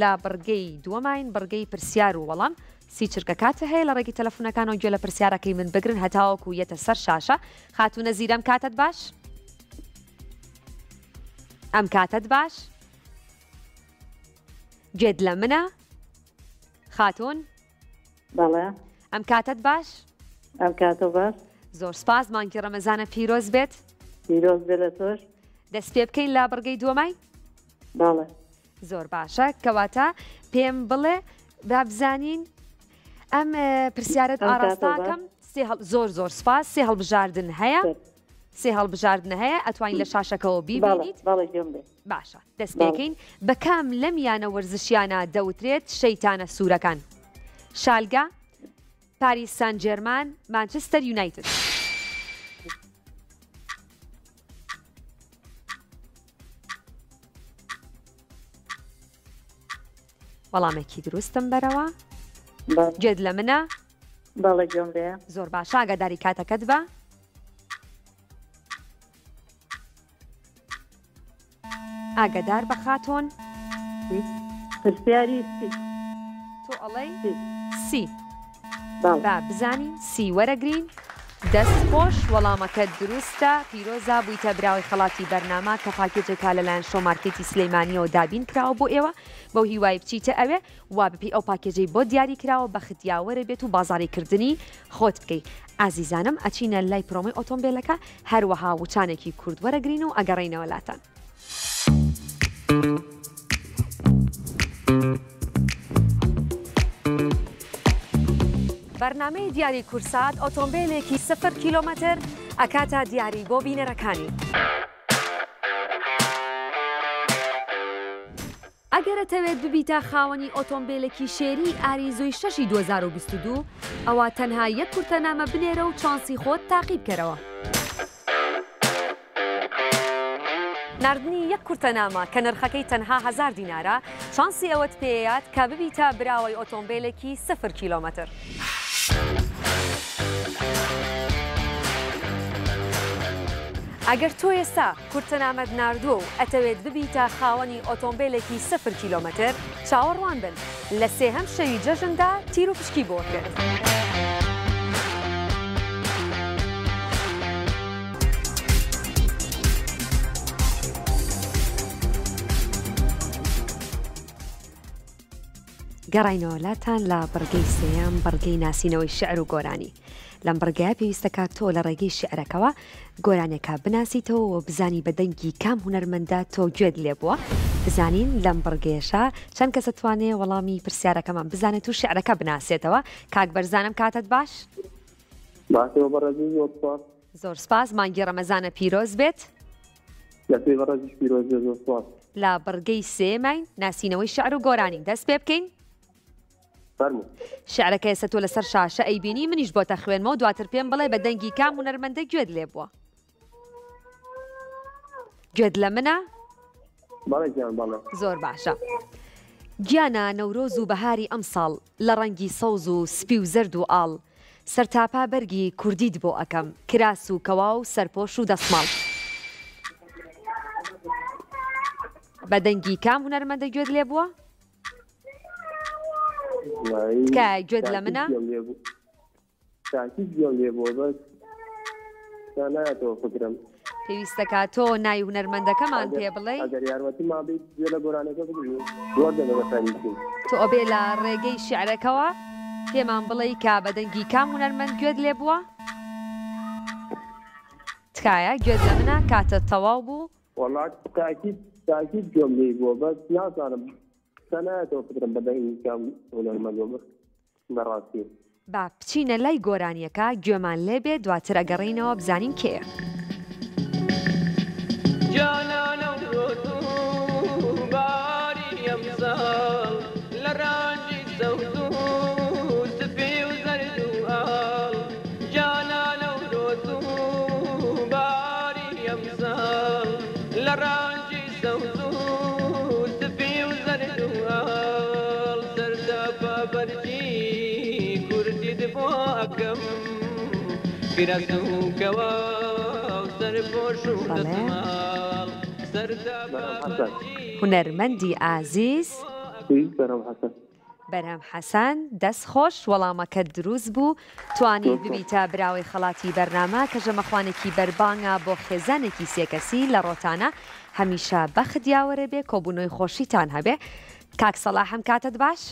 لە بڕگەی دووەماین بڕگەی پرسیار و وەڵام سی چرکە کاتە هەیە لە ڕێگەی تەلەفونەکانەوە گوێ لە پرسیارەکەی من بگرن هەتاوەکو یەتە سەر شاشە خاتوونە زیرەم کاتت باش ئەم کاتەت باش گوێت لە منە خاتوون بەڵێ ئەم کاتەت باش ئەم کاتە باش زۆر سپاس مانگی ڕەمەزانە پیرۆز بێت پیرۆز بێت لە تۆش دەست پێ بکەین لە بڕگەی دووەمای بەڵێ زۆر باشە کەواتە پێم بڵێ با بزانین ئەم پرسیارت ئاراستاکەم زۆر زۆر سپاس سێ هەڵبژاردن هەیە سێ هەڵبژاردنە هەیە ئەتوانین لە شاشەکەوە بیبینیت باشە دەست پێکەین بە کام لەم یانە وەرزشیانە دەوترێت شەیتانە سوورەکان شالگە پاریس سان جێرمان مانچستەر یونایتد وەڵامێکی دروستم بەرەوە گوێت لە منە بەڵێ گوێم لێیە. زۆر باشە ئاگاداری کاتەکەت بە. ئاگادار بە خاتۆن. پرسیاری سی. تۆ ئەڵێی سی. با بزانین سی وەرەگرین. دەست خۆش وەڵامەکەت دروستە پیرۆزە بوویتە براوەی خەڵاتی بەرنامە کە پاکێجێکە لەلایەن شۆ مارکێتی سلەیمانیەوە دابین کراوە بۆ ئێوە بەو هیوای بچیتە ئەوێ وا بەپێی ئەو پاکێجەی بۆت دیاری کراوە بەخت یاوەرە بێت و بازاڕی کردنی خۆت بکەی ئازیزانم ئەچینە لای پرۆمۆی ئۆتۆمبێلەکە هەروەها وچانێکی کورت وەرەگرین و ئەگەڕێینەوە لاتان. بەرنامەی دیاری کورسات ئۆتۆمبێلێکی سفر کیلۆمەتر ئەکاتە دیاری بۆ بینەرەکانی. ئەگەر ئەتەوێت ببیتە خاوەنی ئۆتۆمبێلێکی شێری ئاریزۆی شەشی 2022 ئەوا تەنها یەک کورتەنامە بنێرە و چانسی خۆت تاقی بکەرەوە. ناردنی یەک کورتەنامە کە نرخەکەی تەنها هەزار دینارە، چانسی ئەوەت پێیەیات کە ببیتە براوەی ئۆتۆمبێلێکی سفر کیلۆمەتر. ئەگەر تۆ ئێستا کورتەنامەت ناردووە و ئەتەوێت ببیتە خاوەنی ئۆتۆمبێلێکی سفر کیلۆمەتر، چاوەڕوان بن لە سێهەم شەوی جەژندا تیروپشکی بۆ ئەکرێت. گەڕاینەوە لاتان لە بڕگەی سێیەم، بڕگەی ناسینەوەی شیعر و گۆرانی. لەم بڕگەیە پێویستە کات تۆ لە ڕێگەی شیعرەکەوە گۆرانیەکە بناسیتەوە و بزانی بە دەنگی کام هونەرمەندە تۆ گوێت لێ بووە بزانین لەم بڕگەیەشا چەند کەس ئەتوانێ وەڵامی پرسیارەکەمان بزانێت و شیعرەکە بناسێتەوە کاک بەرزان ئەم کاتەت باش؟ باشەوە بەڕێزی زۆر سپاس. زۆر سپاس مانگی ڕەمەزانە پیرۆز بێت. لە تۆی بەڕێزیش پیرۆز بێت زۆر سپاس. لە بڕگەی سێیەمین ناسینەوەی شعر و گۆرانی دەست پێ بکەین. فەرموو. شعرەکە ئێستا تۆ لەسەر شاشە ئەیبینی منیش بۆتە خوێنمەوە دواتر پێم بڵێ بە دەنگی کام هونەرمەندە گوێت لێ بووە. گوێت لە منە؟ بەڵێ گیان بەڵێ. زۆر باشە. گیانە نەورۆز و بەهاری ئەمساڵ لە ڕەنگی سەوز و سپی و زەرد و ئاڵ سەرتاپا بەرگی کوردیت بۆ ئەکەم کراس و کەوا و سەرپۆش و دەسماڵ. بە دەنگی کام هونەرمەندە گوێت لێ بووە؟ تکایە گوێت لە منە؟ تاکید گوێم لێ بووە بەس تا نایەتەوە فکرم. پێویستەکا تۆ ناوی هونەرمەندەکەمان پێ بڵێی. ئەگەر یارمەتیمان بیت گوێ لە گۆرانیەکە بگرین زۆر دەبێ بە خەریکین. تۆ ئەبێ لە ڕێگەی شیعرەکەوە پێمان بڵێی کە بە دەنگی کام هونەرمەند گوێت لێ بووە؟ تکایە گوێت لە منە کاتت تەواو بوو. وەڵا تاکید تاکید گوێم لێی بووە بەس نازانم تا نایەتەوە فکرم بە دەنگی کام هونەرمەند بووە بەس بەڕاستی. با بچینە لای گۆرانیەکە گوێمان لێ بێ دواتر ئەگەڕێینەوە بزانین کێیە. جانانە و رۆت و باری ئەمساڵ لە رەنگی سەوز و سپی و زەرد و ئاڵ جانانە و رۆت و باری ئەمساڵ لە رەنگی سەوز و سپی و زەرد و ئاڵ سەردەپا بەرگی کوردیت بۆ ئەکەم کراس و کەوا و سەرپۆش و دەسماڵ سەردەپا بەرگی هونەرمەندی ئازیز بەرهەم حەسەن. بەرهەم حەسەن دەست خۆش وەڵامەکەت دروست بوو توانیت ببیتە براوەی خەڵاتی بەرنامە کە ژەمەخوانێکی بەربانگە بۆ خێزانێکی سێ کەسی لە ڕۆتانە هەمیشە بەخت یاوەرە بێ کۆبوونەوەی خۆشیتان هەبێ کاک سەڵاح ئەم کاتەت باش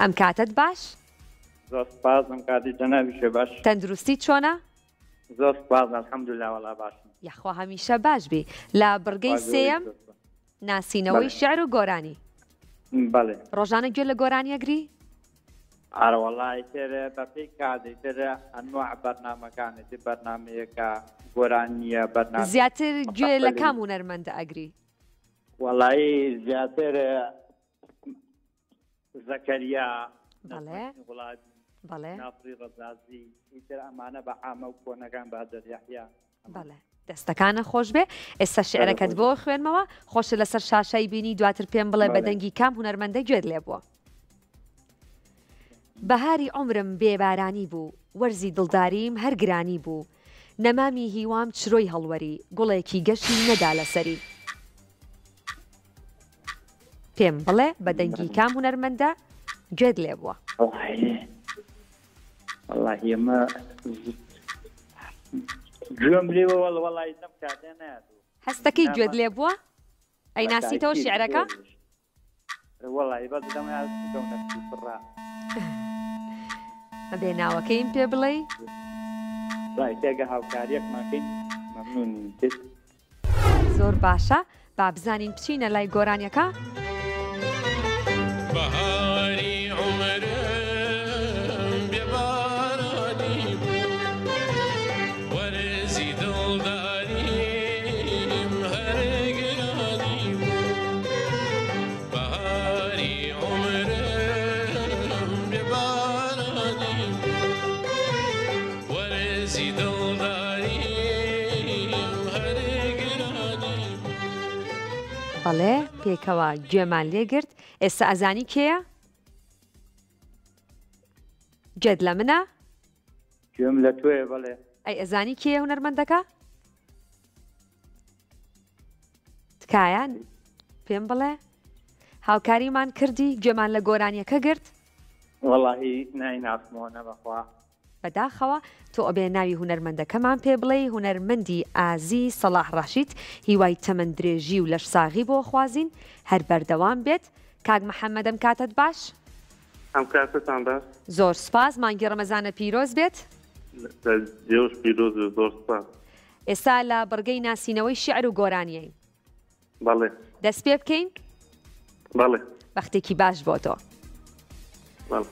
ئەم کاتەت باش زۆر سپاس ئەم کاتی جەنابیشێ باش تەندروستی چۆنە؟ زۆر سپاس الحمدلله وەڵا باشم یاخوا هەمیشە باش بی لە بڕگەی سێیەم ناسینەوەی شعر و گۆرانی. بەڵێ. ڕۆژانە گوێ لە گۆرانی ئەگری؟ ئارە وەڵا ئیتر بەپێی کات ئیتر ئەنواع بەرنامەکان ئیتر بەرنامەیەکە گۆرانیە بەرنامە زیاتر گوێ لە کام هونەرمەندە ئەگری؟ وەڵایی زیاتر زەکەریا، بەڵێ. نەجمەدین غوڵابی، بەڵێ. ناسری ڕەزازی، ئیتر ئەمانە بە عامە و کۆنەکان بەهجەت یەحیا. بەڵێ دەستەکانە خۆش بێ ئێستا شعرەکەت بۆ خوێنمەوە خۆشە لەسەر شاشای بینی دواتر پێم بڵێ بە دەنگی کام هونەرمەندە گوێت لێ بووە. بەهاری عومرم بێ بارانی بوو وەرزی دڵداریم هەر گرانی بوو نەمامی هیوام چرۆی هەڵوەری گوڵێکی گەشی نەدا لەسەری. پێم بڵێ بە دەنگی کام هونەرمەندە گوێت لێ بووە؟ وەڵاهی ئەمە گوێم لێوە وەڵ وەڵی لەم کاتێ نایەتەوە. هەستەکەی گوێت لێ بووە؟ ئەی ناسیتەوە شیعرەکە؟ وەڵی بەس دەم پڕا. ئەبێ ناوەکەیم پێ بڵێی؟ وەڵای تێگە هاوکاریەکمان کەین مەمنونین تر. زۆر باشە با بزانین بچینە لای گۆرانیەکە. بەهاری عومرم بێ بارانی بوو وەرزی دڵداریم هەر گرانی بوو بەهاری عومرم بێ بارانی بوو وەرزی دڵداریم هەر گرانی بوو. بەڵێ پێکەوە گوێمان لێ گرت ئێستا ئەزانی کێیە؟ گوێت لە منە؟ گوێم لە تۆیە بەڵێ. ئەی ئەزانی کێیە هونەرمەندەکە؟ تکایە پێم بڵێ هاوکاریمان کردی گوێمان لە گۆرانیەکە گرت؟ وەڵاهی نایناسمەوە نەبەخوا. بەداخەوە تۆ ئەبێ ناوی هونەرمەندەکەمان پێ بڵێی هونەرمەندی ئازیز سەڵاح ڕەشید هیوای تەمەن درێژی و لەشساغی بۆ خوازین هەر بەردەوام بێت کاک محمد ئەم کاتەت باش. ئەم کاتەتان باش. زۆر سوپاس مانگی ڕەمەزانت پیرۆز بێت. لە ئێوەش پیرۆز بێت زۆر سوپاس. ئێستا لە بڕگەی ناسینەوەی شیعر و گۆرانیین. بەڵێ. دەست پێ بکەین؟ بەڵێ. بەختێکی باش بۆ تۆ. بەڵێ.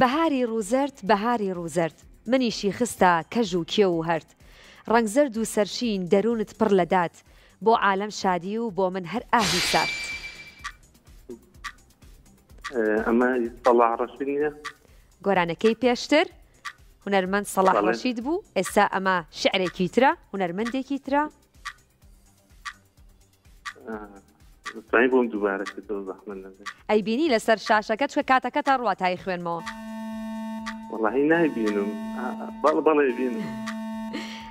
بەهاری ڕووزەرد بەهاری ڕووزەرد منیشی خستە کەژ و کێو و هەرد ڕەنگ زەرد و سەرشین دەروونت پڕ لە داد بۆ عالەم شادی و بۆ من هەر ئاهی سارد. ئەمە سەڵاح ڕەشید نییە؟ گۆرانەکەی پێشتر هونەرمەند سەڵاح ڕەشید بوو، ئێستا ئەمە شعرێکی ترە، هونەرمەندێکی ترە. دەتوانی بۆم دووبارە کردەوە زەحمەت نەبێت. ئەیبینی لەسەر شاشەکە چونکە کاتەکەت ئەڕوا تا ئەیخوێنمەوە. وەڵاهی نایبینم بەڵێ بەڵێ ئەیبینم.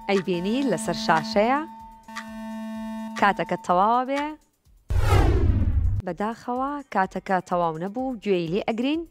ئەیبینی لەسەر شاشەیە کاتەکەت تەواوە بێ. بەداخەوە کاتەکە تەواو نەبوو گوێی لێ ئەگرین.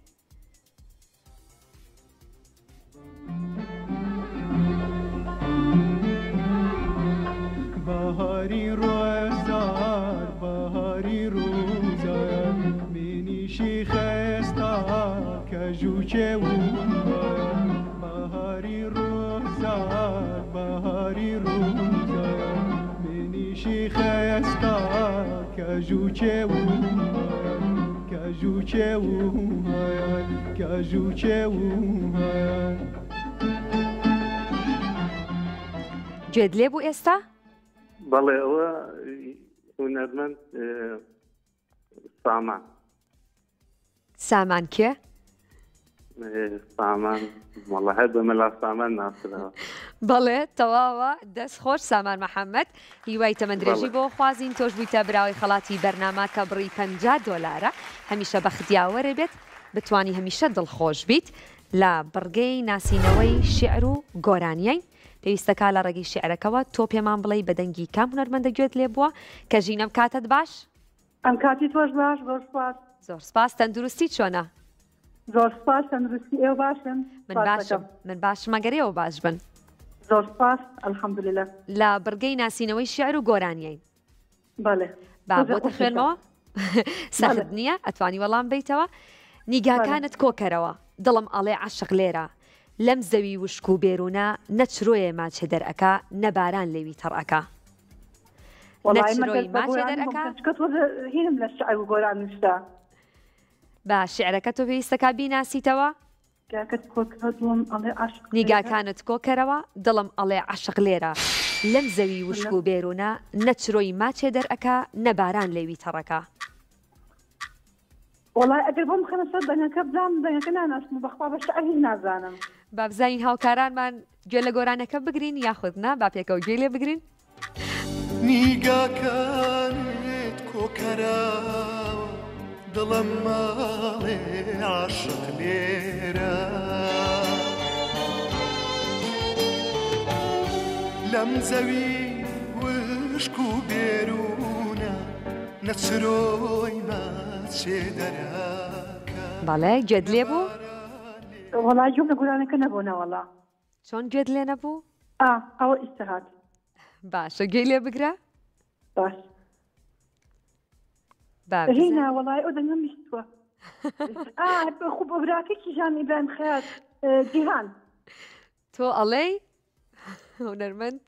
گوێت لێ بوو ئێستا؟ بەڵێ ئەوە هونەرمەند سامان. سامان کێ؟ سامان وەڵا هەر بە مەلا سامان ناسراوە. بەڵێ تەواوە دەست خۆش سامان محەممەد هیوای تەمەندرێژی بۆ خوازین تۆش بوویتە براوەی خەڵاتی بەرنامە کە بڕی 50 دۆلارە هەمیشە بەخت یاوەرێ بێت بتوانی هەمیشە دڵخۆش بیت لە بڕگەی ناسینەوەی شیعر و گۆرانیین پێویستەکا لە ڕێگەی شیعرەکەوە تۆ پێمان بڵێی بە دەنگی کام هونەرمەندە گوێت لێ بووە کەژین ئەم کاتەت باش؟ ئەم کاتی تۆش باش زۆر سپاس. زۆر سپاس تەندروستی چۆنە؟ زۆر سپاس تەندروستی ئێوە باشن؟ من باشم من باشم ئەگەر ئێوە باش بن. زۆر سپاس الحمدللە. لە بڕگەی ناسینەوەی شیعر و گۆرانیین. بەڵێ. با بۆت خوێنمەوە سەخت نییە ئەتوانی وەڵام بیتەوە نیگاکانت کۆکەرەوە دڵم ئەڵێ عەشق لێرە لەم زەوی وشک و بێروونە نە چرۆیێ ماچێ دەرئەکا نە باران لێوی تەڕ ئەکا. نە چرۆی ماچێ دەرئەکا. هینم لە شعر و گۆران نووسرا. با شیعرەکە تۆ پێویستەکا بیناسیتەوە. نیگاکانت کۆکەرەوە دڵم ئەڵێ عەشق لێرە لەم زەوی وشک و بێروونە نە چرۆی ماچێ دەرئەکا نە باران لێوی تەڕەکا. وەڵای ئەگەر بۆم بخەنە سەر دەنگەکە بزانم دەنگەکە ناناسم و بەخوا بە شعر هیچ نازانم. با بزانین هاوکارانمان گوێ لە گۆرانەکە بگرین یاخود نا با پێکەوە گوێی لێ بگرین. نیگاکانت کۆکەرەوە دڵم ماڵێ عاشق لێرە لەم زەوی وشک و بێروونە نە چرۆی ماچێ دەرەکە. بەڵێ گوێت لێ بوو؟ وەڵا گوێم لە گۆرانەکە نەبوو نەوەڵا. چۆن گوێت لێ نەبوو؟ ئا ئەوە ئیستا هات. باشە گوێی لێ بگرە. باش. با هینا وەڵای ئەو دەنگەم بیستووە. ئا خۆ براکەی کیژان ئیبراهیم خەیات جیهان. تۆ ئەڵێی هونەرمەند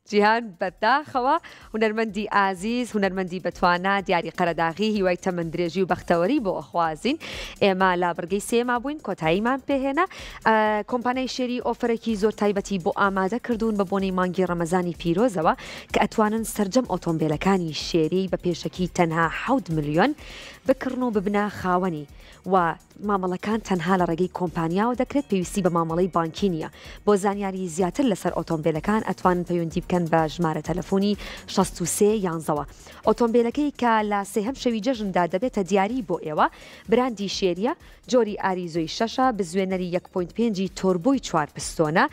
جیهان بەداخەوە هونەرمەندی ئازیز هونەرمەندی بەتوانا دیاری قەرەداغی هیوای تەمەن درێژی و بەختەوەری بۆ ئەخوازین ئێمە لە بڕگەی سێما بووین کۆتاییمان پێهێنا کۆمپانیای شێری ئۆفەرێکی زۆر تایبەتی بۆ ئامادە کردوون بە بۆنەی مانگی ڕەمەزانی پیرۆزەوە کە ئەتوانن سەرجەم ئۆتۆمبیلەکانی شێری بە پێشەکی تەنها حەوت ملیۆن بکڕن و ببنە خاوەنی و مامەڵەکان تەنها لە ڕێگەی کۆمپانیاوە دەکرێت پێویستی بە مامەڵەی بانکی نییە. بۆ زانیاری زیاتر لەسەر ئۆتۆمبێلەکان ئەتوانن پەیوەندی بکەن بە ژمارە تەلەفۆنی 63 یانزەوە. ئۆتۆمبێلەکەی کە لە سێهەم شەوی جەژندا دەبێتە دیاری بۆ ئێوە براندی شێریە، جۆری ئاریزۆی شەشە، بزوێنەری یەک point پێنجی تۆربۆی چوار پستۆنە،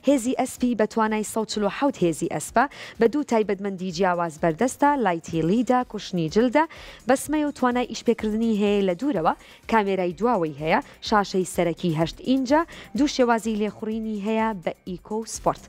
هێزی ئەسپی بە توانای 147 هێزی ئەسپە، بە دوو تایبەتمەندی جیاواز بەردەستە، لایتی لیدە، کوشنی جلدە، بەسمەیە و توانای ئیشپێکردنی هەیە لە دوورەوە، کامێرای دواوەی هەیە، شاشەی سەرەکی هەشت ئینجە، دوو شێوازی لێخوڕینی هەیە بە eco و سپۆرت.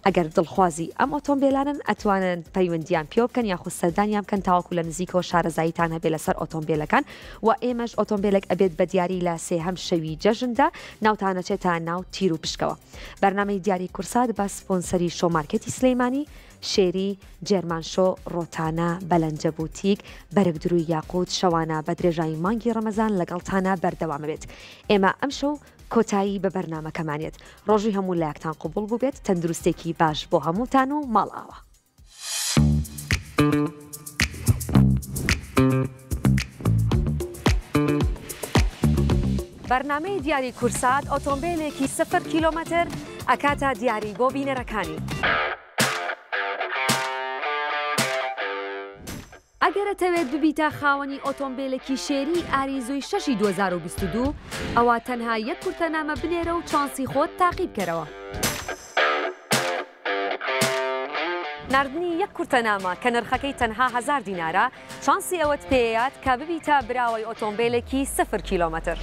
ئەگەر دڵخوازی ئەم ئۆتۆمبێلانەن ئەتوانن پەیوەندیان پێوە بکەن یاخود سەردانیان بکەن تاوەکو لە نزیکەوە شارەزاییتان هەبێ لەسەر ئۆتۆمبێلەکان و ئێمەش ئۆتۆمبێلێک ئەبێت بە دیاری لە سێهەم شەوی جەژندا ناوتان ئەچێتە ناو تیر و پشکەوە. بەرنامەی دیاری کورسات بە سپۆنسەری شۆ مارکێتی سلیمانی، شێری، جێرمان شۆ، ڕۆتانا، بەلەنجە بوتیک، بەرگ دروی یاقوت شەوانە بە درێژایی مانگی ڕەمەزان لەگەڵتانا بەردەوامەبێت. ئێمە ئەمشەو کۆتایی بە بەرنامەکەمان یەت. ڕۆژی هەموو لایەکتان قبوڵ بووبێت، تەندروستێکی باش بۆ هەمووتان و ماڵئاوا. بەرنامەی دیاری کورسات ئۆتۆمبیلێکی سفر کیلۆمەتر ئەکاتە دیاری بۆ بینەرەکانی. ئەگەر ئەتەوێت ببیتە خاوەنی ئۆتۆمبێلێکی شێری ئاریزۆی شەشی 2022 ئەوا تەنها یەک کورتەنامە بنێرە و چانسی خۆت تاقی بکەرەوە. ناردنی یەک کورتەنامە کە نرخەکەی تەنها هەزار دینارە، چانسی ئەوەت پێیەیات کە ببیتە براوەی ئۆتۆمبێلێکی سفر کیلۆمەتر.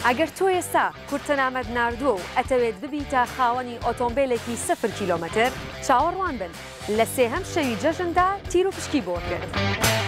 ئەگەر تۆ ئێستا کورتەنامەت ناردووە و ئەتەوێت ببیتە خاوەنی ئۆتۆمبێلێکی سفر کیلۆمەتر، چاوەڕوان بن لە سێهەم شەوی جەژندا تیروپشکی بۆ ئەکرێت.